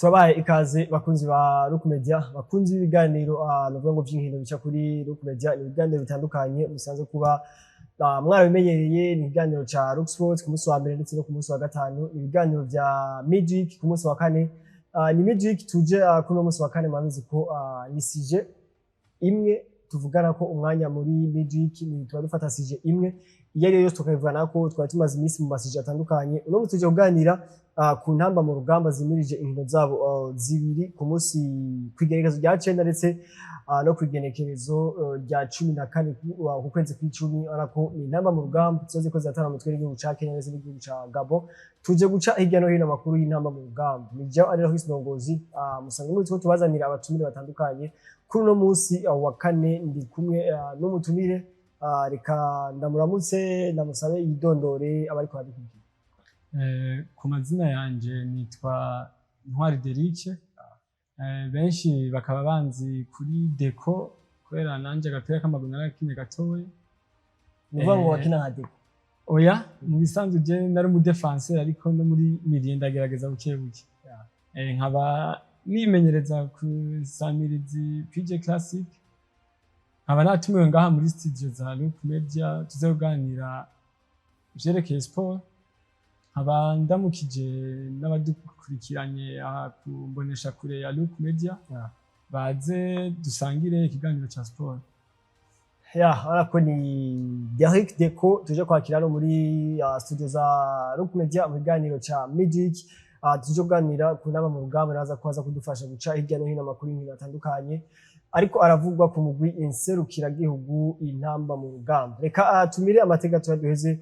Turabaye ikaze, bakunzi ba Rook Media, bakunzi b'ibiganiro navuga ngo vy'inkino bica kuri Rook Media. Ni ibiganiro bitandukanye musanzwe kuba mwarabimenyereye. Ni ibiganiro ca Rook Sports ku munsi wa mbere ndetse no ku munsi wa gatanu, ni ibiganiro vya Midweek ku munsi wa kane. Ni Midweek tuje kuri uno munsi wa kane. Murabizi ko ni sujet imwe tuvugana ko umwanya muri Midweek, ni tuba dufata sujet imwe iyo ari yo yose tukayivugana ko twari tumaze iminsi mu ma sujets atandukanye. Uno munsi tuje kuganira ku ntamba mu rugamba zimirije inkino zabo zibiri ku munsi, kw'igenekerezo rya 9 ndetse no kw'igenekerezo rya 14 ku kwezi kw'icumi. Urabona ko ni intamba mu rugamba ziba ziko ziratana mu mitwe n'igihugu ca Kenya ndetse n'igihugu ca Gabon. Tuje guca hirya no hino amakuru y'intamba mu rugamba. Ni jewe ari Rohis Ndongozi. Musanzwe muzi ko tubazanira abatumire batandukanye. Kuri uno munsi wa kane ndi kumwe n'umutumire. Reka ndamuramutse, ndamusabe yidondore abariko baradukurikira. Ku mazina yanje nitwa Ntwari Derike. Benshi bakaba banzi kuri Deco, kubera nanje agapira k'amaguru narakinye gatoya. Ni ukuvuga ngo wakina nka Deco? Oya, mu bisanzwe je nari umu défenseur, ariko no muri milieu ndagerageza buke buke. Nkaba nimenyereza ku Samirizi PJ Classic, nkaba natumiwe ngaha muri studio za Look Media tuze kuganira ivyerekeye sport. Nkaba ndamukije n'abadukurikiranye aha ku mbonesha kure ya Look Media, baze dusangire ikiganiro ca sport. Ya, urabona ko ni Derrick Deco tuje kwakira hano muri studio za Rook Media mu kiganiro ca Midweek. Tuje kuganira ku nama mu rugamba, naza ko aza kudufasha guca hirya no hino amakuru y'inkino atandukanye ariko aravugwa ku mugwi inserukiragihugu intamba mu rugamba. Reka tumire amateka tuyaduheze,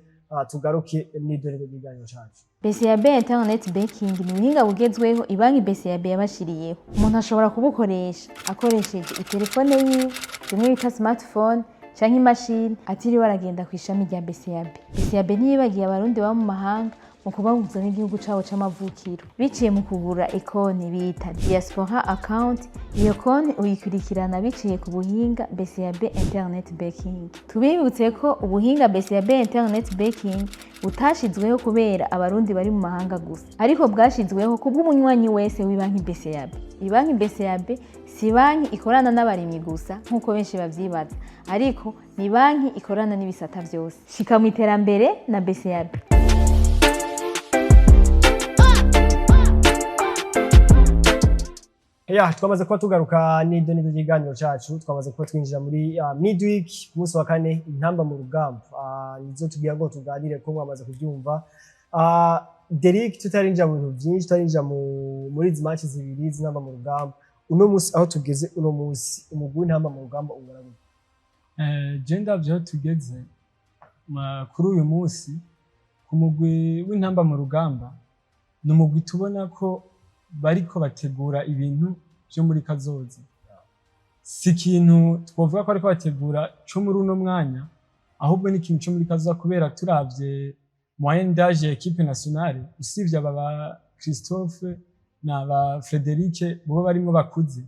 tugaruke n'idore ry'ikiganiro cacu. BCAB Internet Banking ni ubuhinga bugezweho ibanki BCAB yabashiriyeho. Umuntu ashobora kubukoresha akoresheje itelefone yiwe, bimwe bita smartphone, canke imashini, atiriwe aragenda ku ishami rya BCAB. BCAB ntiyibagiye Abarundi baba mu mahanga mu kubahuza n'igihugu cabo c'amavukiro biciye mu kugura ikonti bita Diaspora Account. Iyo konti uyikurikirana biciye ku buhinga BCAB Internet Banking. Tubibutse ko ubuhinga BCAB Internet Banking butashizweho kubera Abarundi bari mu mahanga gusa, ariko bwashizweho kubw'umunywanyi wese w'ibanki BCAB. Ibanki BCAB si banki ikorana n'abarimyi gusa nk'uko benshi bavyibaza, ariko ni banki ikorana n'ibisata vyose. Shika mu iterambere na BCAB. Ya, twamaze kuba tugaruka n'ido n'ido ry'ikiganiro cacu. Twamaze kuba twinjira muri midweek ku munsi wa kane. Intamba mu rugamba nizo tugira ngo tuganire ko mwamaze kubyumva. Derek, tutarinjira mu bintu byinshi, tutarinjira muri izi match zibiri z'intamba mu rugamba, uno munsi aho tugeze, uno munsi umugwi w'intamba mu rugamba ubona gute? Je ndavye aho tugeze kuri uyu munsi ku mugwi w'intamba mu rugamba, ni umugwi tubona ko bariko bategura ibintu vyo muri kazoza. Si ikintu twovuga ko bariko bategura co muri uno mwanya, ahubwo ni ikintu co muri kazoza, kubera turavye moyenne d'âge ya équipe nationale, usivye aba ba Christophe na ba Frederic bo barimwo bakuze,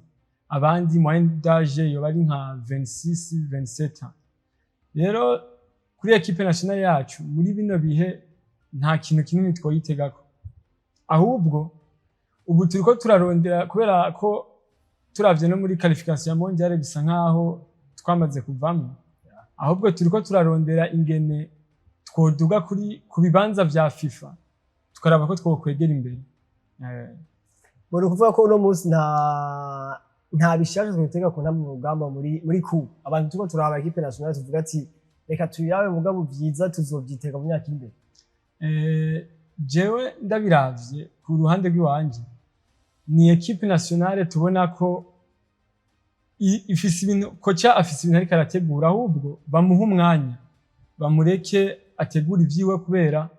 abandi moyenne d'âge yoba ari nka 26, 27 ans. Rero kuri équipe nationale yacu muri bino bihe nta kintu kinini twoyitegako, ahubwo ubu turiko turarondera, kubera ko turavye no muri qualification ya mondiale bisa nkaho twamaze kuvamwo, ahubwo turiko turarondera ingene twoduga kuri ku bibanza vya FIFA, tukaraba ko twokwegera imbere. Muri kuvuga ko uno munsi nta bishasha twitega ku ntamba mu rugamba muri ku abantu turiko turaba équipe nationale, tuvuga ati reka tuyirabe, mugabo vyiza tuzovyitega mu myaka iri imbere. Jewe ndabiravye ku ruhande rw'iwanje, ni équipe nationale tubona ko ifise ibintu, koca afise ibintu ariko arategura, ahubwo bamuhe umwanya, bamureke ategura ivyiwe, kubera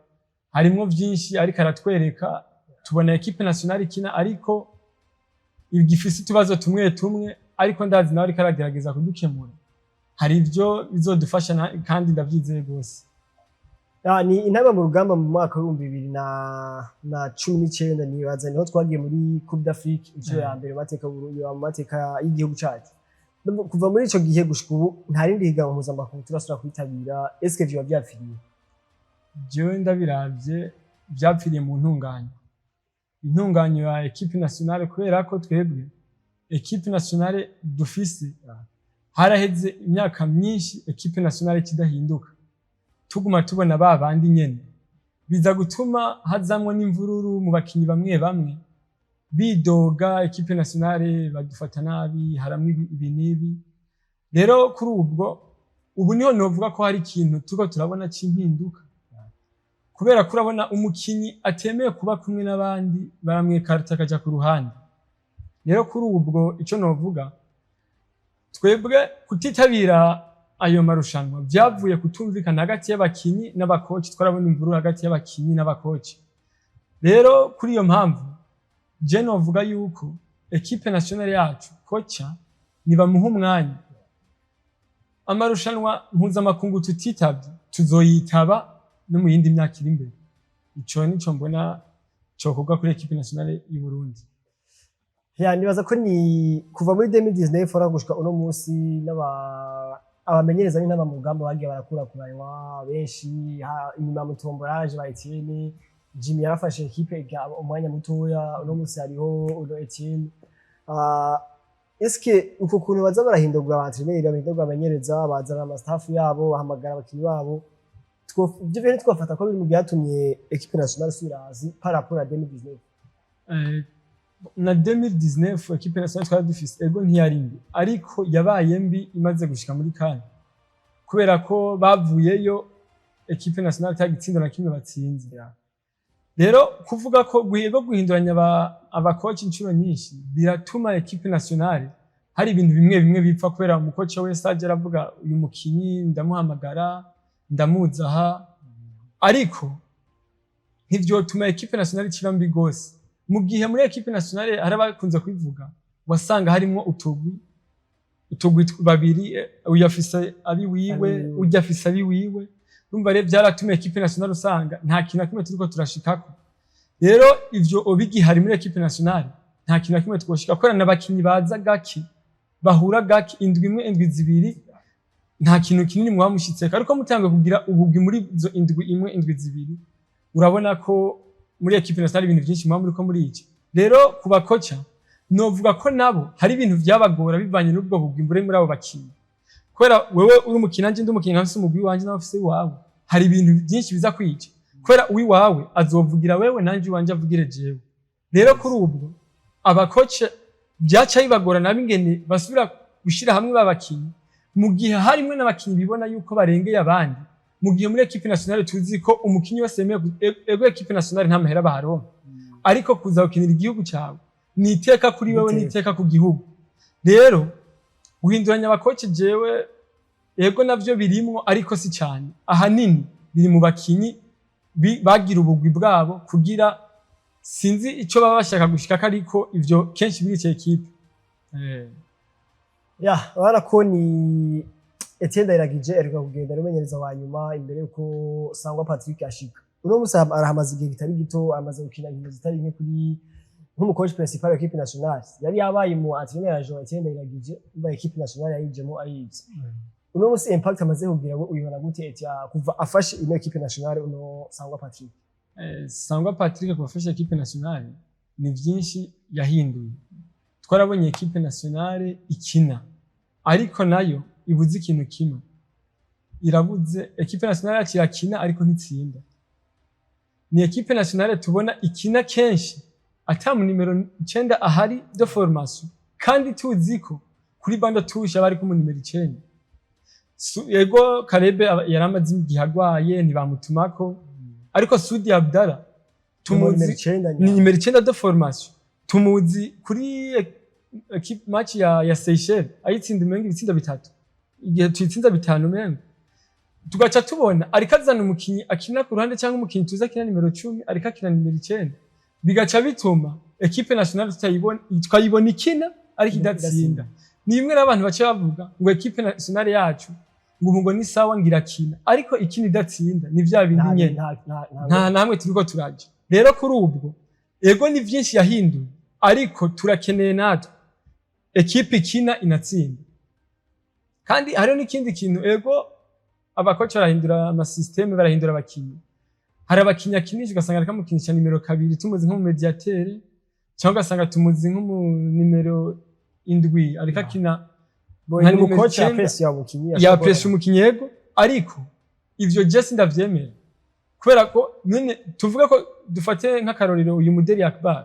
harimwo vyinshi ariko aratwereka. Tubona équipe nationale ikina, ariko igifise utubazo tumwe tumwe, ariko ndazi nawe ariko aragerageza kudukemura. Hari ivyo bizodufasha kandi ndavyizeye rwose. Ni intamba mu rugamba mu mwaka w'2019, nibaza niho twagiye muri Coupe d'Afrique inshuro ya mbere mu mateka y'igihugu cacu. Kuva muri ico gihe gushika ubu nta rindi higanwa mpuzamakungu turasubira kwitabira. Eske vyoba vyapfiriye? Jewe ndabiravye, vyapfiriye mu ntunganyo. Intunganyo ya équipe nationale, kubera ko twebwe équipe nationale dufise, haraheze imyaka myinshi équipe nationale kidahinduka, tuguma tubona ba bandi nyene. Biza gutuma hazamwo n'imvururu mu bakinyi, bamwe bamwe bidoga: "Équipe nationale badufata nabi, haramwo ibi n'ibi." Rero kuri ubwo ubu niho novuga ko hari ikintu turiko turabona c'impinduka, kubera ko urabona umukinyi atemeye kuba kumwe n'abandi baramwekarita akaja ku ruhande. Rero kuri ubwo ico novuga, twebwe kutitabira ayo marushanwa vyavuye kutumvikana hagati y'abakinyi n'abakoci. Twarabona imvururu hagati y'abakinyi n'abakoci. Rero kuri iyo mpamvu je novuga yuko équipe nationale yacu, coach nibamuha umwanya. Amarushanwa mpuzamakungu tutitavye tuzoyitaba no mu yindi myaka iri imbere. Ico nico mbona cokorwa kuri équipe nationale y'u Burundi. Ya, nibaza ko ni kuva muri 2019 ora gushika uno munsi, n'aba abamenyereza b'intamba mu rugamba bagiye barakurakuranywa benshi. Inyuma ya Mutomboraje ba Etienne, Jimmy yarafashe équipe umwanya mutoya, uno munsi hariho uno Etienne. Eske uko kuntu baza barahindurwa aba entraîneur, bahindurwa abamenyereza, bazana ama staff yabo, bahamagara abakinyi babo, ivyo bintu twafata ko biri mu byatumye équipe nationale isubira hasi par rapport à 2019? Na 2019 équipe nationale twari dufise, ego ntiyari mbi, ariko yabaye mbi imaze gushika muri CAN, kubera ko bavuyeyo équipe nationale ata gitsindo na kimwe batsinze. Rero kuvuga ko ego guhinduranya abakoci inshuro nyinshi biratuma équipe nationale hari ibintu bimwe bimwe bipfa, kubera umukoci wese aje aravuga: "Uyu mukinyi ndamuhamagara, ndamuzi aha." Ariko ntivyotuma équipe nationale ikiba mbi gose. Mu gihe muri équipe nationale hari abakunze kubivuga, wasanga harimwo utugwi babiri, uyu afise abi wiwe, Abi wiwe. Urya afise abi wiwe. Urumva rero vyaratumye équipe nationale usanga nta kintu na kimwe turiko turashikako. Rero ivyo bigihari muri équipe nationale, nta kintu na kimwe twoshika, kubera n'abakinyi baza gake, bahura gake, indwi imwe, indwi zibiri, nta kintu kinini mwaba mushitseko. Ariko mutanguye kugira ubugwi muri izo indwi imwe, indwi zibiri, urabona ko muri équipe nationale ibintu vyinshi muba muriko murica. Rero ku bakoca novuga ko nabo hari ibintu vyabagora bivanye n'ubwo bugwi buri muri abo bakinyi, kubera wewe uri umukinyi, nanje ndi umukinyi, nkafise umugwi wanje, nawe ufise iwawe, hari ibintu byinshi biza kwica, kubera uwiwawe azovugira wewe, nanje iwanje avugire jewe. Rero kuri ubwo abakoca byaca bibagora nabo ingene basubira gushira hamwe babakinyi, mu gihe harimwe n'abakinyi bibona yuko barengeye abandi, mu gihe muri équipe nationale tuzi ko umukinyi wese yemewe ego équipe nationale nta mahera baharonka, ariko kuza gukinira igihugu cyawe ni iteka kuri wewe, ni Iteka. iteka ku gihugu. Rero guhinduranya abakoci, jewe ego navyo birimwo, ariko si cyane. Ahanini biri mu bakinyi bagira ubugwi bwabo, kugira sinzi ico baba bashaka gushikako, ariko ivyo kenshi birica équipe. Ya, urabona ko ni Etienne Ndayiragije aheruka kugenda, ari wa nyuma imbere yuko Sangwa Patrick ashika. Uno musi arahamaze igihe kitari gito, amaze gukina inkino zitari nke kuri nk'umucoach principal wa équipe nationale. Yari yabaye mu entraîneur adjoint Etienne Ndayiragije, umva équipe nationale yayijemo ayizi. Uno musi impact amaze kugira we uyibona gute, Etienne, kuva afashe ino équipe nationale, uno Sangwa Patrick? Sangwa Patrick kuva afashe équipe nationale ni vyinshi yahinduye. Twarabonye équipe nationale ikina, ariko nayo ibuze ikintu kimwe. Irabuze, équipe nationale yacu irakina ariko ntitsinda. Ni équipe nationale tubona ikina kenshi ata mu nimero 9 ahari de formation, kandi tuzi ko kuri banc de touche aba ari ku mu nimero 9. Ego Karebe yaramaze igihe agwaye, ntibamutumako, ariko Sudi Abdallah tumuzi nimero 9. Ni nimero 9 de formation. Tumuzi kuri équipe match ya Seychelles ayitsinda umenga ibitsindo bitatu, igihe tuyitsinda bitanu umenga. Tugaca tubona ariko azana umukinyi akina ku ruhande, cyangwa umukinyi tuzi akina nimero 10 ariko akina nimero 9, bigaca bituma équipe nationale tutayibona, twayibona ikina ariko idatsinda. Ni bimwe n'abantu baca bavuga ngo équipe nationale yacu ngo ubu ngo ni sawa, ngo irakina ariko ikina idatsinda. Ni vya bindi nyene, nta namwe turiko turaja. Rero kuri ubwo ego ni vyinshi yahinduye, ariko turakeneye natwe équipe ikina inatsinda. Kandi hariho n'ikindi kintu, ego abakoci barahindura amasystème, barahindura abakinyi. Hariho ikintu Hari abakinyi akinisha ugasanga ariko amukinisha nimero 2, tumuzi nk'umu médiateur, cyangwa ugasanga tumuzi nk'umu nimero 7 ariko akina Bo nka ni nimero umukoci 9. Apprécie umukinyi. Yapresha umukinyi, yego, ariko ivyo je sindavyemera, kubera ko nyene tuvuga ko dufate nk'akarorero uyu Muderi Akbar,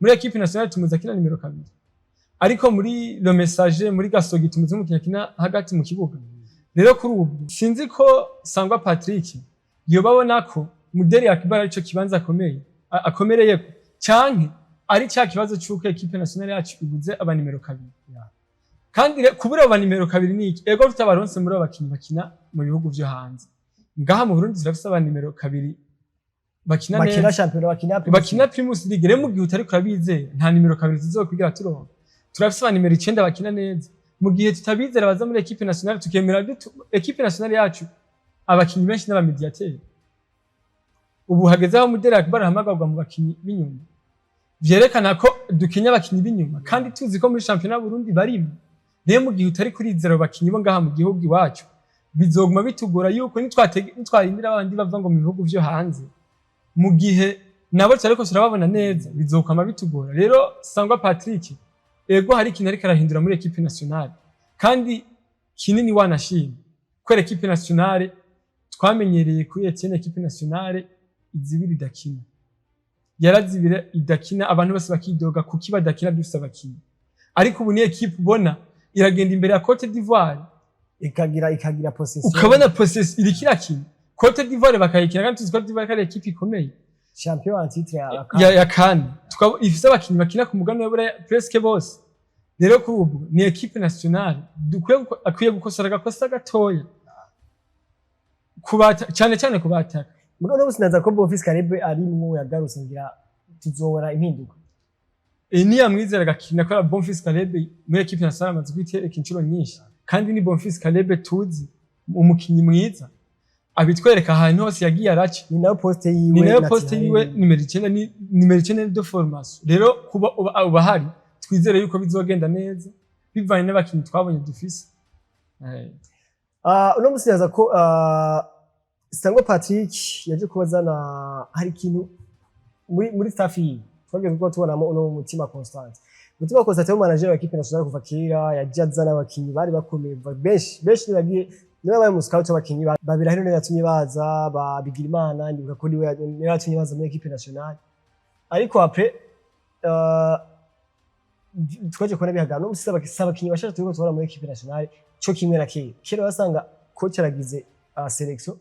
muri équipe nationale tumuzi akina nimero 2, ariko muri Le Messager, muri Gasogi, tumuzi nk'umukinyi akina hagati mu kibuga. Rero kuri ubu sinzi ko Sangwa Patrick yoba abona ko Muderi Akbar arico kibanza akomeye akomereyeko, canke ari cya kibazo c'uko équipe nationale yacu ibuze aba nimero 2. Kandi kubura aba nimero 2 ni iki? Ego, tutabaronse muri abo bakinyi bakina mu bihugu vyo hanze, ngaha mu Burundi turafise aba nimero 2 bakina bakina neza, shampiyona, bakina Primus. Bakina Primus League. Rero mu gihe utariko urabizera, nta nimero 2 tuzokwigira turonka. Turafise aba nimero 9 bakina neza. Mu gihe tutabizera baza muri équipe nationale, tukemera équipe nationale yacu abakinyi benshi n'aba médiateurs, ubu hageze aho Muderi Akbar ahamagarwa mu bakinyi b'inyuma, vyerekana ko dukenya abakinyi b'inyuma, kandi tuzi ko muri shampiyona y'Uburundi barimo. Rero mu gihe utari kurizera abo bakinyi bo ngaha mu gihugu iwacu, bizoguma bitugora yuko nitwarindira abandi bava ngo mu bihugu vyo hanze, mu gihe nabo tutariko turababona neza, bizokwama bitugora. Rero Sangwa Patrick, ego, hari ikintu ariko arahindura muri équipe nationale, kandi kinini wanashima, kubera équipe nationale twamenyereye kuri Etienne, équipe nationale izibira idakina, yarazibira idakina, abantu bose bakidoga kuki badakina, dufise abakinyi. Ariko ubu ni équipe ubona iragenda imbere ya Cote d'Ivoire, ikagira possession, ukabona possession, iriko irakina Cote d'Ivoire bakayikina, kandi tuzi Cote d'Ivoire ko ari équipe ikomeye, champion en titre ya ya CAN, tukaba ifise abakinyi bakina ku mugabane wa Buraya presque bose. Rero kuri ubu ni équipe nationale dukwiye akwiye gukosora agakosa gatoya kubata, cyane cyane kubataka. Mugabo no sinaza ko Bonfils Caleb arimwo yagarutse, ngira tuzobona impinduka. Niyamwizera agakina, kubera Bonfils Caleb muri équipe nationale amaze kwitereka inshuro nyinshi, kandi ni Bonfils Caleb tuzi, umukinyi mwiza abitwereka ahantu hose yagiye araca. Ni nayo poste yiwe. Ni nayo poste naturelle. Yiwe nimero 9, ni nimero 9 de formation. Rero kuba uba hari, twizere yuko bizogenda neza bivanye n'abakinyi twabonye dufise. Uno musi naza ko Sangwa Patrick yaje kubazana, hari ikintu muri staff yiwe twageze kuba tubonamo uno Mutima Constant. Mutima Constant wo manager wa équipe nationale kuva kera, yaje azana abakinyi bari bakomeye benshi benshi, bagiye niwe babaye mu scout w'abakinyi babiri hino, niwe yatumye baza ba Bigirimana, ndibuka ko niwe yatumye baza muri équipe nationale. Ariko après twaje kubona bihagana no musi abakinyi bashasha turiko tubona muri équipe nationale co kimwe na kera. Kera wasanga coach aragize sélection,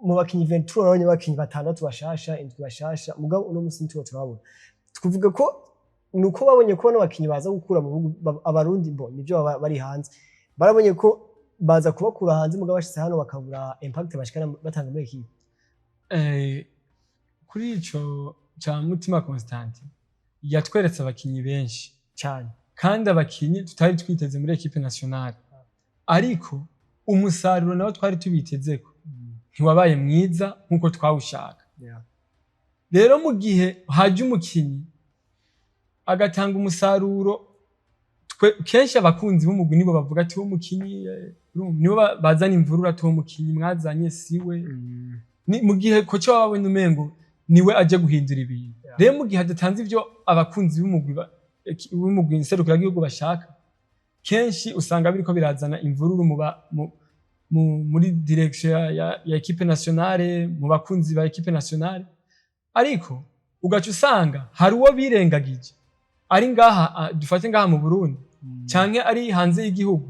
mu bakinyi 23 urabonye abakinyi batandatu bashasha, indwi bashasha. Mugabo uno musi ntituba turabona. Tukuvuga ko nuko babonye ko bano bakinyi baza gukura mu bihugu abarundi bo nivyo baba bari hanze, barabonye ko baza kubakura hanze, mugabo bashitse hano bakabura impact bashikana batanga muri équipe. Kuri ico ca Mutima Constant, yatweretse abakinyi benshi cyane, kandi abakinyi tutari twiteze muri équipe nationale, ariko umusaruro nawo twari tubitezeko ntiwabaye mwiza nk'uko twawushaka. Rero mu gihe haje umukinyi agatanga umusaruro, twe kenshi abakunzi b'umugwi nibo bavuga ati uwo mukinyi, urumva, nibo bazana imvururu ati uwo mukinyi mwazanye siwe. Ni mu gihe coach waba abona umengo niwe aje guhindura ibintu. Rero mu gihe adatanze ivyo abakunzi b'umugwi nserukiragihugu bashaka, kenshi usanga biriko birazana imvururu mu ba- mu- mu- muri direction ya équipe nationale, mu bakunzi ba équipe nationale. Ariko ugaca usanga hari uwo birengagije ari ngaha, dufate ngaha mu Burundi canke ari hanze y'igihugu,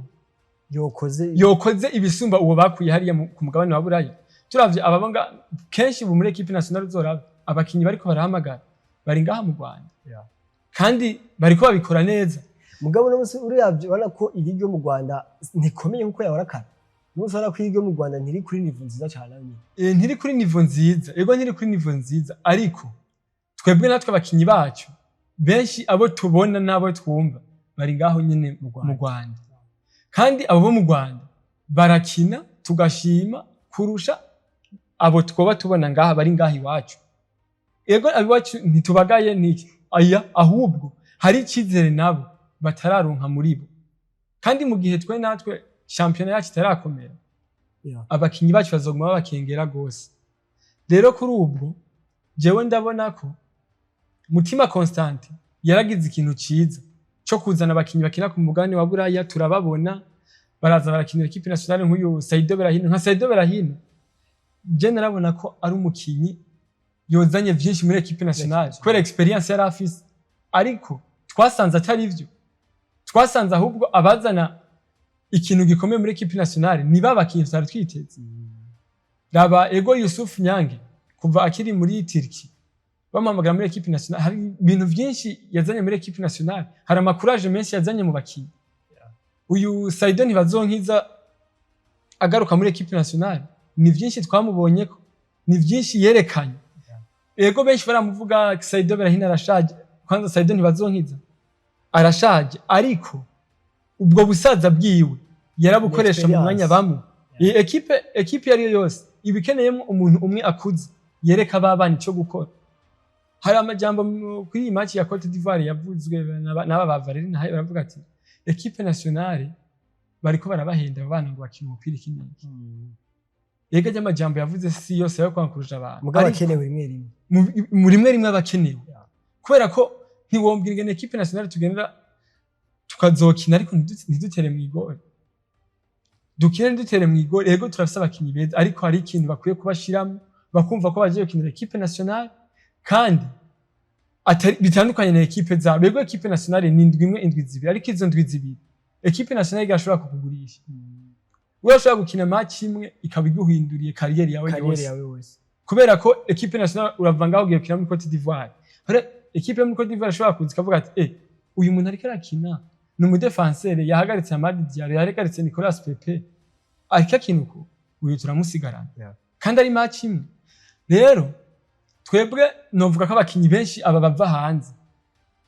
yokoze yokoze ibisumba uwo bakuye hariya ku mugabane wa Buraya. Turavye ababanga kenshi ubu muri équipe nationale, uzoraba abakinyi bariko barahamagara bari ngaha mu Rwanda, kandi bariko babikora neza. Mugabo no musi uravye ubona ko iri ryo mu Rwanda ntikomeye nkuko yahora kare. Umunsi ubona ko iri ryo mu Rwanda ntiri kuri niveau nziza cyane nayo nyene. Ntiri kuri niveau nziza, ego, ntiri kuri niveau nziza, ariko twebwe natwe abakinyi bacu benshi abo tubona n'abo twumva bari ngaho nyene mu Rwanda, kandi abo bo mu Rwanda barakina tugashima kurusha abo twoba tubona ngaha bari ngaha iwacu. Ego, abiwacu ntitubagaye niki aya, ahubwo hari icyizere nabo batararonka muri bo. Kandi mu gihe twe natwe shampiyona yacu itarakomera, abakinyi bacu bazoguma babakengera gose. Rero kuri ubwo jewe ndabona ko Mutima Constant yaragize ikintu ciza co kuzana abakinyi bakina ku mugabane wa Buraya, turababona baraza barakinira équipe nationale, nk'uyu Saido Berahino. Nka Saido Berahino, je narabona ko ari umukinyi yozanye vyinshi muri équipe nationale kubera expérience yari afise, ariko twasanze atari vyo. Twasanze ahubwo abazana ikintu gikomeye muri équipe nationale ni ba bakinyi tutari twiteze. Raba ego Yusuf Nyange, kuva akiri muri Turki bamuhamagara muri équipe nationale, hari ibintu vyinshi yazanye muri équipe nationale, hari ama courage menshi yazanye mu bakinyi. Uyu Saido Ntibazonkiza agaruka muri équipe nationale, ni vyinshi twamubonyeko, ni vyinshi yerekanye. Ego, benshi baramuvuga, Saido Berahino arashaje. Kwanza Saido Ntibazonkiza arashaje, ariko ubwo busaza bwiwe yarabukoresha mu mwanya bamwe. Iyi équipe iyo ariyo yose iba ikeneyemo umuntu umwe akuze yereka ba bana icyo gukora. Hari amajambo kuri iyi match ya Cote d'Ivoire yavuzwe n'aba ba Valeri Nahayo, baravuga ati équipe nationale bariko barabahenda abo bana ngo bakina umupira iki n'iki. Yega ry'amajambo yavuze si yose yo kwankuruje abantu, mugabo ariko akenewe rimwe rimwe. Mu rimwe rimwe abakenewe, kubera ko ntiwombwira ingene équipe nationale tugendera tukazokina ariko ntidutere mw'igori, dukine ntidutere mw'igori. Ego, turafise abakinyi beza, ariko hari ikintu bakwiye kubashiramo bakumva ko bagiye gukinira équipe nationale kandi atari bitandukanye na équipe zabo. Ego, équipe nationale ni indwi imwe, indwi 2, ariko izo ndwi 2 équipe nationale igashobora kukugurisha. Wewe ushobora gukina match imwe ikaba iguhinduriye carrière yawe carrière yose, yawe yose. Kubera ko équipe nationale urava ngaho ugiye gukina muri Cote d'Ivoire. Hore équipe yo muri Cote d'Ivoire ishobora kuza ikavuga ati: "Eh, uyu muntu ariko arakina ni umu défenseur, yahagaritse Amad Diallo, yahagaritse Nicolas Pepe, ariko akina uko, uyu turamusigarana." Kandi ari match imwe. Rero twebwe novuga ko abakinyi benshi aba bava hanze,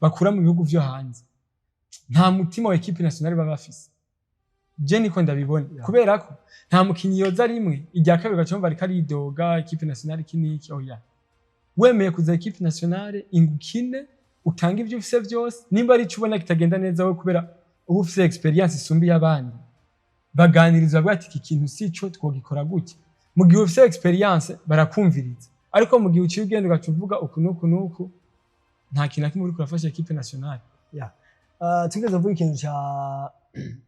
bakura mu bihugu vyo hanze, nta mutima wa équipe nationale baba bafise. Je niko ndabibona, kubera ko nta mukinyi yoza rimwe, irya kabiri ugaca wumva ariko aridoga équipe nationale iki n'iki. Oya, wemeye kuza équipe nationale, ingukine, utange ibyo ufise vyose. Nimba ari ico ubona kitagenda neza, we kubera uba ufise expérience isumba iy'abandi, baganiriza, bavuga ati: "Iki kintu si cyo, twogikora gutya." Mu gihe ufise expérience barakumviriza, ariko mu gihe uciye ugenda ugaca uvuga uku n'uku n'uku, nta kintu na kimwe uriko urafasha équipe nationale. Yeah. Tugeze kuvuga ikintu ca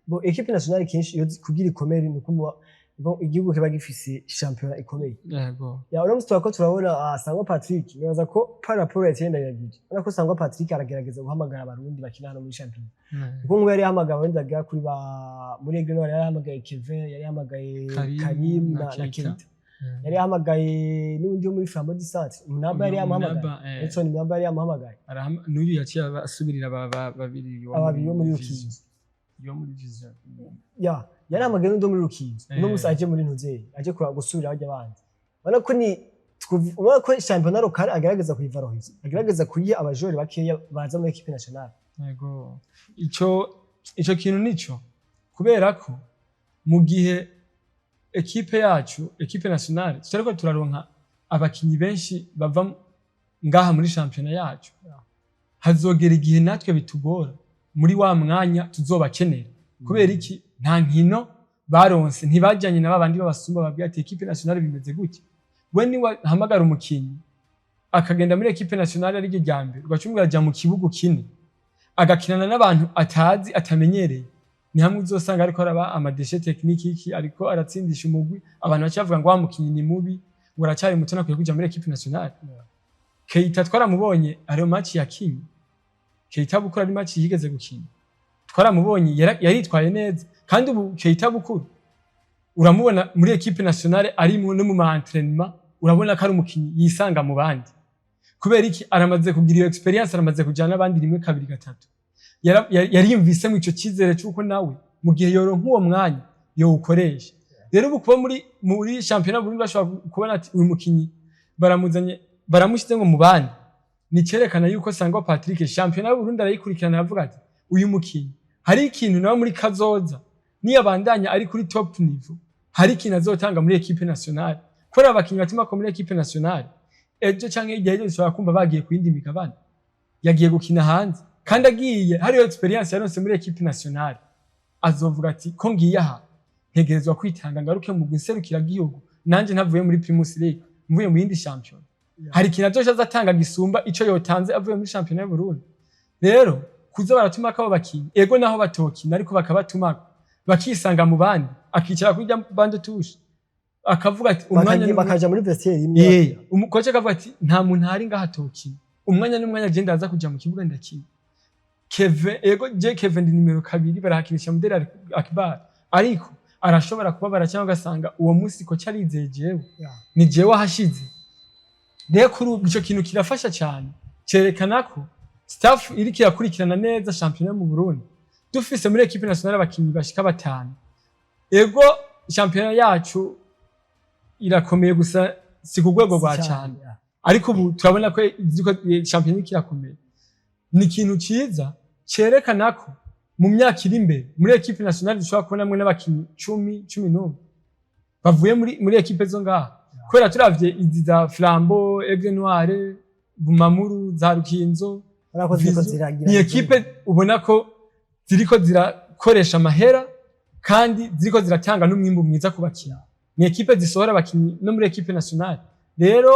bo équipe nationale, kenshi iyo kugira ikomere ni uko bon, igihugu kiba gifise shampiyona ikomeye. Ya, uno musi turako turabona Sangwa Patrick, nibaza ko par rapport ya Etienne Ndayiragije, urabona ko Sangwa Patrick aragerageza guhamagara abarundi bakina hano muri shampiyona, kuko nk'ubu yari yahamagaye abarundi bagera kuri ba muri Aigle Noir, yari yahamagaye Kevin, yari yahamagaye Karim Karim na na Keita. Keita, yari yahamagaye n'undi wo muri Flambeau du Centre, Munaba yari yamuhamagaye. Munaba. Edson Munaba yari yamuhamagaye. N'uyu yaciye asubirira babiri. Ababiri bo muri Vision. Rukinzo. Yo muri Vision. Ya, yari n'undi wo muri Rukinzo. Uno musi aje muri Ntuzeri, aje gusubira barya bandi. Ubona ko ni ubona ko shampiyona locale agerageza kuyivarohiza, agerageza kuyiha aba joueurs bakeya baza muri équipe nationale. Yego, ico kintu nico, kubera ko mu gihe équipe yacu, équipe nationale, tutariko turaronka abakinyi benshi bava ngaha muri shampiyona yacu, hazogera igihe natwe bitugora muri wa mwanya tuzobakenera. Kubera iki? Nta nkino baronse, ntibajyanye na babandi babasumba babwira ati: "Équipe nationale bimeze gutya." We niwe hamagara umukinyi akagenda muri équipe nationale ari ryo rya mbere, ugaca umubwira ajya mu kibuga ukine, agakinana n'abantu atazi, atamenyereye, ni hamwe uzosanga ariko araba ama déchets techniques iki, ariko aratsindisha umugwi. Abantu baca bavuga ngo wa mukinyi ni mubi, ngo aracyari muto, nakwiye kuja muri équipe nationale. Keita twaramubonye, hariyo match yakinye Keita Bukuru, ari match yigeze gukina, twaramubonye yaritwaye neza. Kandi ubu Keita Bukuru uramubona muri équipe nationale, ari no mu ma entraînement, urabona ko ari umukinyi yisanga mu bandi. Kubera iki? Aramaze kugira iyo expérience, aramaze kujana n'abandi rimwe, kabiri, gatatu. Yariyumvisemo ico cyizere cy'uko nawe mu gihe yoronka uwo mwanya yowukoresha. Rero ubu kuba muri shampiyona Burundi bashobora kubona ati uyu mukinyi baramuzanye, baramushyize ngo mu bandi, ni cyerekana yuko Sangwa Patrick shampiyona y'Uburundi arayikurikirana, aravuga ati: "Uyu mukinyi hari ikintu nawe muri kazoza, niyabandanya ari kuri top niveau, hari ikintu azotanga muri équipe nationale." Kubera abakinyi batima ko muri équipe nationale, ejo canke hirya y'ejo dushobora kumva bagiye ku yindi migabane, yagiye gukina hanze, kandi agiye hariyo expérience yaronse muri équipe nationale, azovuga ati: "Ko ngiye aha, ntegerezwa kwitanga ngaruke mu gihugu nanje ntavuye muri Primus League." mvuye mu yindi shampiyona, hari ikintu azoca aza atanga gisumba ico yotanze avuye muri shampiyona y'u Burundi. Rero kuza baratumako abo bakinyi, ego naho batokina, ariko bakabatumako bakisanga mu bandi, akicara kuri rya banc de touche akavuga ati umwanya Bakaja muri vestiaire imwe. Umukoci akavuga ati nta muntu ahari ngaha atokina, umwanya n'umwanya je ndaza kuja mu kibuga ndakina. Keve, ego je Keve ndi nimero 2, barahakinisha Muderi Akbar, ariko arashobora kubabara cyangwa ugasanga uwo munsi coach arizeye jewe, ni jewe ahashize. Rero kuri ubu ico kintu kirafasha cyane, cerekana ko staff iriko irakurikirana neza shampiyona mu Burundi. Dufise muri équipe nationale abakinyi bashika batanu. Ego shampiyona yacu irakomeye, gusa si ku rwego rwa cyane, ariko ubu turabona ko shampiyona iriko irakomeye. Ni ikintu ciza cerekana ko mu myaka iri imbere muri équipe nationale dushobora kubonamwo n'abakinyi 10, 11 bavuye muri équipe zo ngaha, kubera turavye izi za Flambeau, Aigle Noire, Bumamuru, za Rukinzo, Urabona ko ziriko Vision, ziragira. Ni équipe ubona ko ziriko zirakoresha amahera kandi ziriko ziratanga n'umwimbu mwiza ku bakinyi. Ni équipe zisohora abakinyi no muri équipe nationale. Rero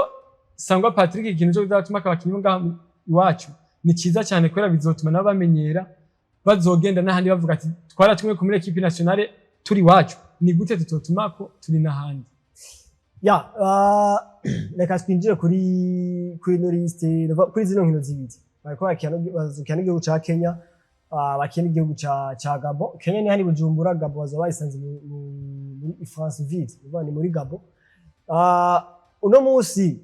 Sangwa Patrick, ikintu cyo kuzatuma abakinyi bo ngaha iwacu ni ciza cyane, kubera bizotuma nabo bamenyera, bazogenda n'ahandi bavuga ati twaratumwe ku muri équipe nationale turi iwacu, ni gute tutotumako turi n'ahandi? Ya, reka twinjire kuri ino liste, kuri zino nkino zibiri bariko bazokina n'igihugu ca Kenya, bakina n'igihugu ca Gabon. Kenya ni hani Bujumbura, Gabon bazoba bayisanze muri Franceville, ni ni muri Gabon. Uno munsi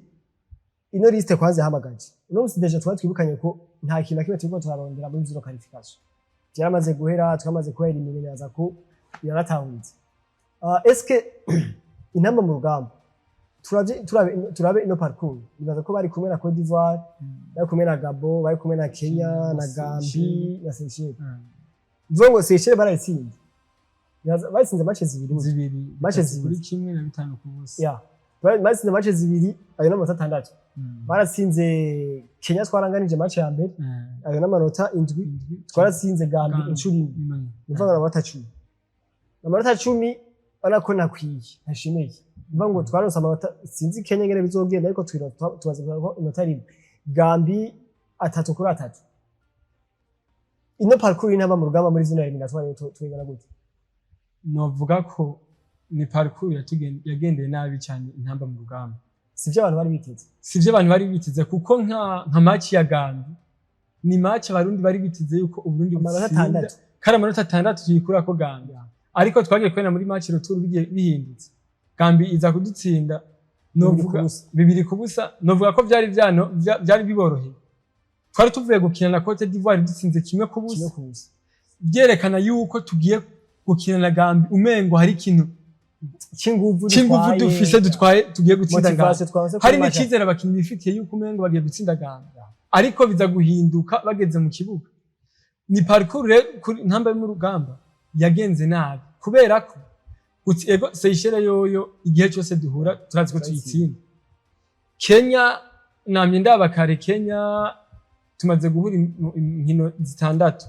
ino liste kwanza yahamagaje uno munsi, déjà twari twibukanye ko nta kintu na kimwe turiko turarondera muri zino qualification, byaramaze guhera, twamaze kuba éliminés, neza ko biranatahutse. Est-ce que Intamba mu Rugamba, turabe ino parcours, nibaza ko bari kumwe na Cote d'Ivoire, bari kumwe na Gabon, bari kumwe na Kenya na Gambie na Seychelles. Mvuga ngo Seychelles barayitsinze. Bayitsinze match zibiri. Zibiri. Match 3 zibiri. kuri 1 na 5 ku busa. Ya, bayitsinze match zibiri, ayo n'amanota 6. Baratsinze Kenya, twaranganije match ya mbere, ayo n'amanota 7. 7. Twaratsinze Gambie Gambie. inshuro imwe. Imwe. Ni ukuvuga ngo amanota 10, amanota 10 urabona ko ntakwiye, ntashimeye. Bivuga ngo twaronse amanota, sinzi Kenya ingene bizogenda, ariko tumaze kuronka inota rimwe, Gambie 3 kuri 3. Ino parcours y'Intamba mu Rugamba muri zino éliminatoires tuyibona gute? Novuga ko ni parcours yagendeye nabi cyane Intamba mu Rugamba. Sivyo abantu bari biteze. Sivyo abantu bari biteze, kuko nka match ya Gambie ni match Abarundi bari biteze yuko Uburundi Amanota butsinda. 6. Kari amanota 6 tuyikurako Gambie, ariko twagiye kubona muri match retour bigiye bihindutse, Gambie iza kudutsinda. 2 Novuga ku busa. 2 ku busa. Novuga ko vyari vyano vyari biboroheye. Twari tuvuye gukina na Cote d'Ivoire dutsinze kimwe ku kimwe busa, ku busa, byerekana yuko tugiye gukina na Gambie umengo hari ikintu c'inguvu c'inguvu dutwaye, dufise, dutwaye, tugiye gutsinda Gambie. Motivation twaronse kuri Hari match. n'icyizere abakinnyi bifitiye yuko umengo bagiye gutsinda Gambie, ariko biza guhinduka bageze mu kibuga. Ni parcours rero kuri Intamba yo mu Rugamba yagenze nabi, kubera ko ego Seychelles yoyo igihe cyose duhura turazi ko tuyitsinda. Kenya namye ndaba kare, Kenya tumaze guhura inkino zitandatu,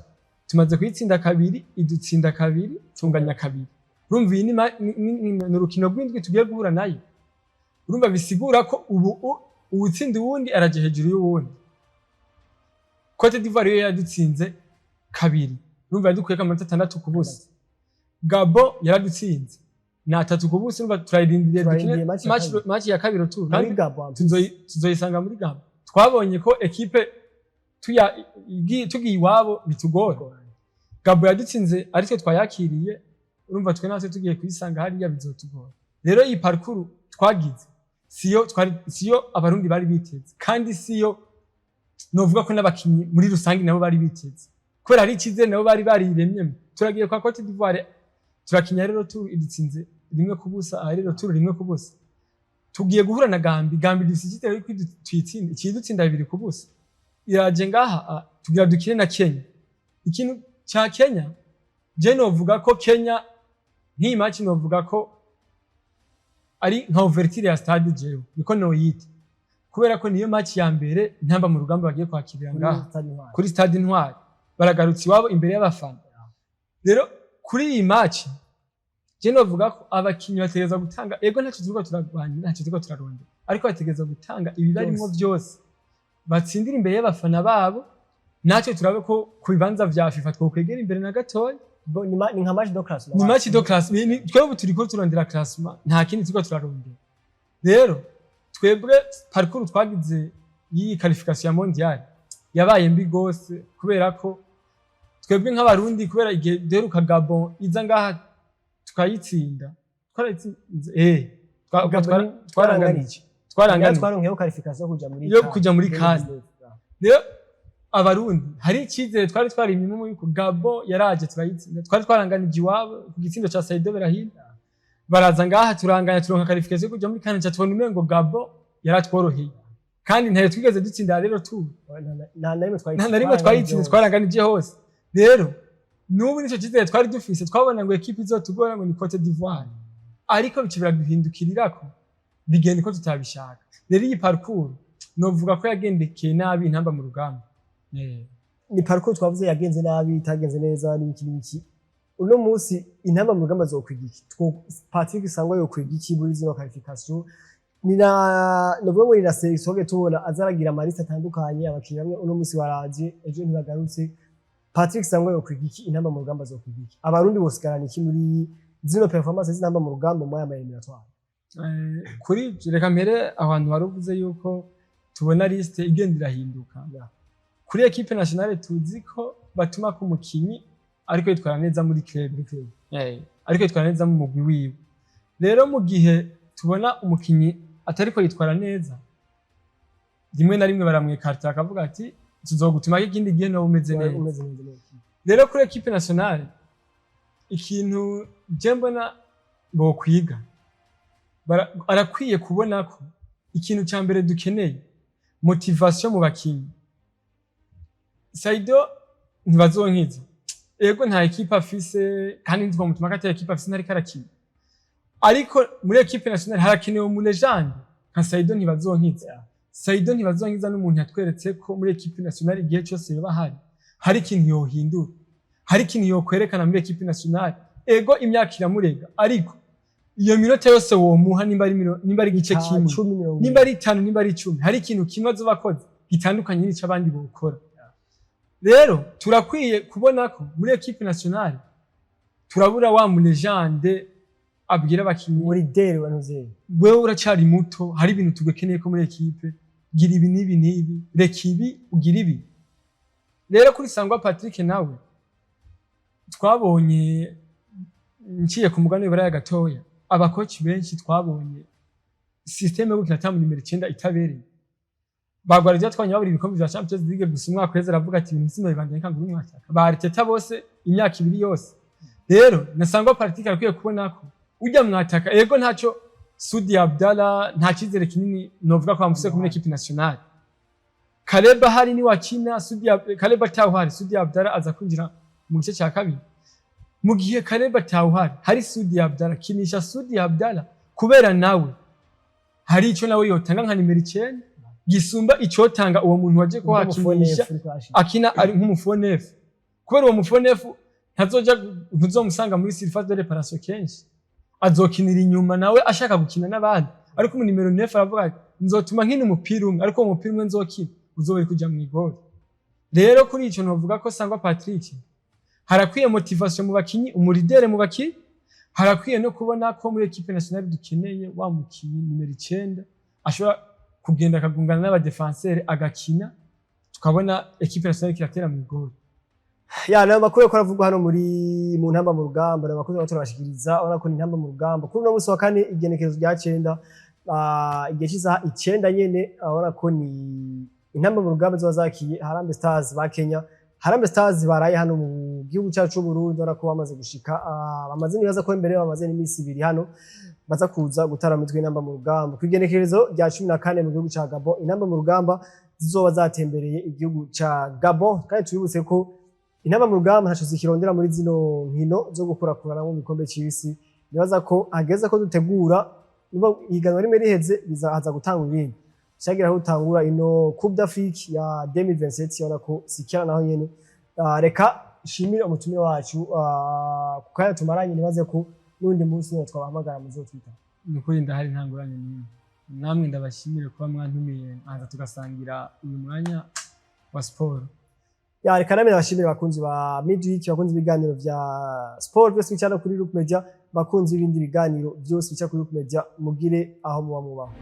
tumaze kuyitsinda kabiri, idutsinda kabiri, tunganya kabiri. Urumva iyi ni urukino rw'indwi tugiye guhura nayo. Urumva bisigura ko ubu uwutsinda uwundi araje hejuru y'uwundi. Cote d'Ivoire yo yaradutsinze kabiri, urumva yadukuyeko amanota 6 ku busa. Gabon yaradutsinze ni 3 ku busa, urumva turayirindiriye dukine Turarindiriye match ya kabiri. Match ya kabiri retour muri kandi Gabon. Tuzoyisanga muri Gabon. Twabonye ko équipe tugiye iwabo bitugora. Gabon yadutsinze aritwe twayakiriye, urumva twe natwe tugiye kuyisanga hariya bizotugora. Rero iyi parcours twagize siyo twari, siyo Abarundi bari biteze, kandi siyo novuga ko n'abakinyi muri rusange nabo bari biteze, kubera hari icyizere nabo bari bariremyemo. Turagiye kwa Cote d'Ivoire, turakinya rero retour idutsinze 1 ku busa, aha rero retour 1 ku busa. Tugiye guhura na Gambie, Gambie dufite icyizere yuko tuyitsinda, ikidutsinda 2 ku busa. Iraje ngaha, tugira dukine na Kenya. Ikintu cya Kenya, je novuga ko Kenya nk'iyi match novuga ko ari nka ouverture ya stade, jewe niko noyita, kubera ko niyo match ya mbere Intamba mu Rugamba bagiye kwakirira ngaha kuri Stade Intwari. Kuri Stade Intwari, baragarutse iwabo imbere y'abafana. Rero kuri iyi match je novuga ko abakinyi bategerezwa gutanga, ego ntacyo turiko turarwanira, ntacyo turiko turarondera. Ariko bategerezwa gutanga ibibarimwo byose, batsindira imbere y'abafana babo, natwe turabe ko ku bibanza vya FIFA twokwegera imbere na gatoya. Ni nka match de classement. Ni match de classe. Twebwe turiko turondera classement, nta kindi turiko turarondera. Rero twebwe parcours twagize y'iyi qualification ya mondial yabaye mbi gose, kubera ko twebwe nk'Abarundi, kubera igihe duheruka Gabon iza ngaha tukayitsinda, twarayitsinze, twaranganije, twaranganije. Twaronkeho qualification yo kuja muri Yo kuja muri CAN. Rero Abarundi hari icyizere twari twarimyemo yuko Gabon yaraje turayitsinda, twari twaranganije iwabo ku gitsindo ca Saido Berahino, baraza ngaha turanganya, turonka qualification yo kuja muri CAN, ca tubona umengo Gabon yaratworoheye, kandi ntayo twigeze dutsinda. Rero tu Nta na rimwe. Nta na rimwe twayitsinze, twaranganije hose. Rero n'ubu nico cyizere twari dufise, twabona ngo équipe izotugora ngo ni Cote d'Ivoire, ariko bica biraduhindukirirako, bigenda uko tutabishaka. Rero iyi parcours novuga ko yagendekeye nabi Intamba mu Rugamba. Ni parcours twavuze yagenze nabi, itagenze neza n'ibiki n'ibiki. Uno munsi Intamba mu Rugamba zokwiga iki? Patrick Sangwa yokwiga iki muri zino qualification? Ni na novuga ngo ni na sélection tubona azaragira ama liste atandukanye, abakinnyi bamwe uno munsi baraje, ejo ntibagarutse. Patrick Sangwa yokwiga iki? Intamba mu Rugamba zokwiga iki? Abarundi bosigarana iki muri zino performance z'Intamba mu Rugamba muri aya ma éliminatoires? Kuri ivyo, reka mpere ahantu wari uvuze yuko tubona liste igenda irahinduka. Kuri équipe nationale tuzi ko batuma ko umukinyi ariko yitwara neza muri club, ariko yitwara neza mu mugwi wiwe. Rero mu gihe tubona umukinyi atariko yitwara neza, rimwe na rimwe baramwekarta, akavuga ati: "Tuzogutumako ikindi gihe noba umeze neza." Umeze neza neza. Rero kuri équipe nationale, ikintu je mbona bokwiga, arakwiye kubona ko ikintu ca mbere dukeneye motivation mu bakinyi. Saido Ntibazonkiza, ego nta équipe afise, kandi ntitwamutuma ko atari équipe afise, ntariko arakina, ariko muri équipe nationale harakenewe umu légende nka Saido Ntibazonkiza. Saido Ntibazonkiza n'umuntu yatweretse ko muri équipe nationale igihe cyose yoba ahari, hari ikintu yohindura, hari ikintu yokwerekana muri équipe nationale. Ego imyaka iramurega, ariko iyo minota yose womuha, nimba ari igice kimwe, 10, 20, nimba ari 5, nimba ari 10, hari ikintu kimwe azoba akoze gitandukanye n'ico abandi bokora. Rero turakwiye kubona ko muri équipe nationale turabura wa mu légende abwira abakinyi: Muri dere wa ntuzeye. "Wewe uracyari muto, hari ibintu tugukeneye ko muri équipe, gira ibi n'ibi n'ibi, reka ibi, ugira ibi." Rero kuri Sangwa Patrick nawe, twabonye, nciye ku mugani w'Iburaya gatoya, abakoci benshi twabonye système yo gukina ata nimero 9 itabereye. Bagwara ibyo twabonye babura ibikombe vya Champions League gusa umwaka uheze, aravuga ati: "Ibintu sinobibandanya kangura umwaka." Ba Arteta bose imyaka 2 yose. Rero na Sangwa Patrick arakwiye kubona ko ujya mwataka, ego ntacyo Sudi Abdallah, nta cyizere kinini novuga ko bamufise muri équipe nationale. Kaleba hari ni wakina Sudi, Kaleba atawuhari, Sudi Abdallah aza kwinjira mu gice cya kabiri. Mu gihe Kaleba atawuhari, hari Sudi Abdallah, kinisha Sudi Abdallah, kubera nawe hari icyo nawe yotanga nka nimero 9 gisumba icotanga uwo muntu waje ko hakinisha akina ari nk'umu faux neuf, kubera uwo mu faux neuf ntazoja, ntuzomusanga muri surface de réparation kenshi, azokinira inyuma nawe ashaka gukina n'abandi. Ariko mu nimero 9 aravuga ati: "Nzotuma nkina umupira umwe, ariko uwo mupira umwe nzokina uzoba uri kuja mw'igori." Rero kuri ico novuga ko Sangwa Patrick harakwiye motivation mu bakinyi, umu leader mu bakinyi. Harakwiye no kubona ko muri équipe nationale dukeneye wa mukinyi nimero 9 ashobora kugenda akagungana n'aba défenseurs, agakina, tukabona équipe nationale kiratera mw'igori. Ya, nayo makuru yo aravugwa hano muri mu Ntamba mu Rugamba, nayo makuru turabashikiriza. Urabona ko ni Intamba mu Rugamba kuri uno munsi wa kane, igenekerezo rya 9, igihe cy'isaha 9 nyene. Urabona ko ni Intamba mu Rugamba ziba zakiye Harambee Stars ba Kenya. Harambee Stars baraye hano mu gihugu cyacu c'u Burundi. Urabona ko bamaze gushika, bamaze, nibaza ko imbere bamaze n'iminsi 2 hano, baza kuza gutara mitwe Intamba mu Rugamba. Ku igenekerezo rya 14 mu gihugu ca Gabon, Intamba mu Rugamba zizoba zatembereye igihugu ca Gabon. Kandi tubibutse ko Intamba mu Rugamba ntaco zikirondera muri zino nkino zo gukurakurana mu gikombe c'isi. Nibaza ko hageze ko dutegura, niba ihiganwa rimwe riheze bizahaza gutanga ibindi shagira aho utangura ino Coupe d'Afrique ya 2027. Ubona ko sikera naho nyene. Reka shimire umutumire wacu ku kanya tumaranye. Nibaze ko n'undi munsi nyene twabahamagara muzotwita. Ni ukuri ndahari, nta ngorane n'imwe. Namwe ndabashimire kuba mwantumiye nkaza tugasangira uyu mwanya wa siporo. Ya, reka namwe ndabashimire, bakunzi ba Midweek, bakunzi b'ibiganiro vya sport byose bica no kuri Look Media, bakunzi b'ibindi biganiro byose bica kuri Look Media. Mugire aho muba mubaho.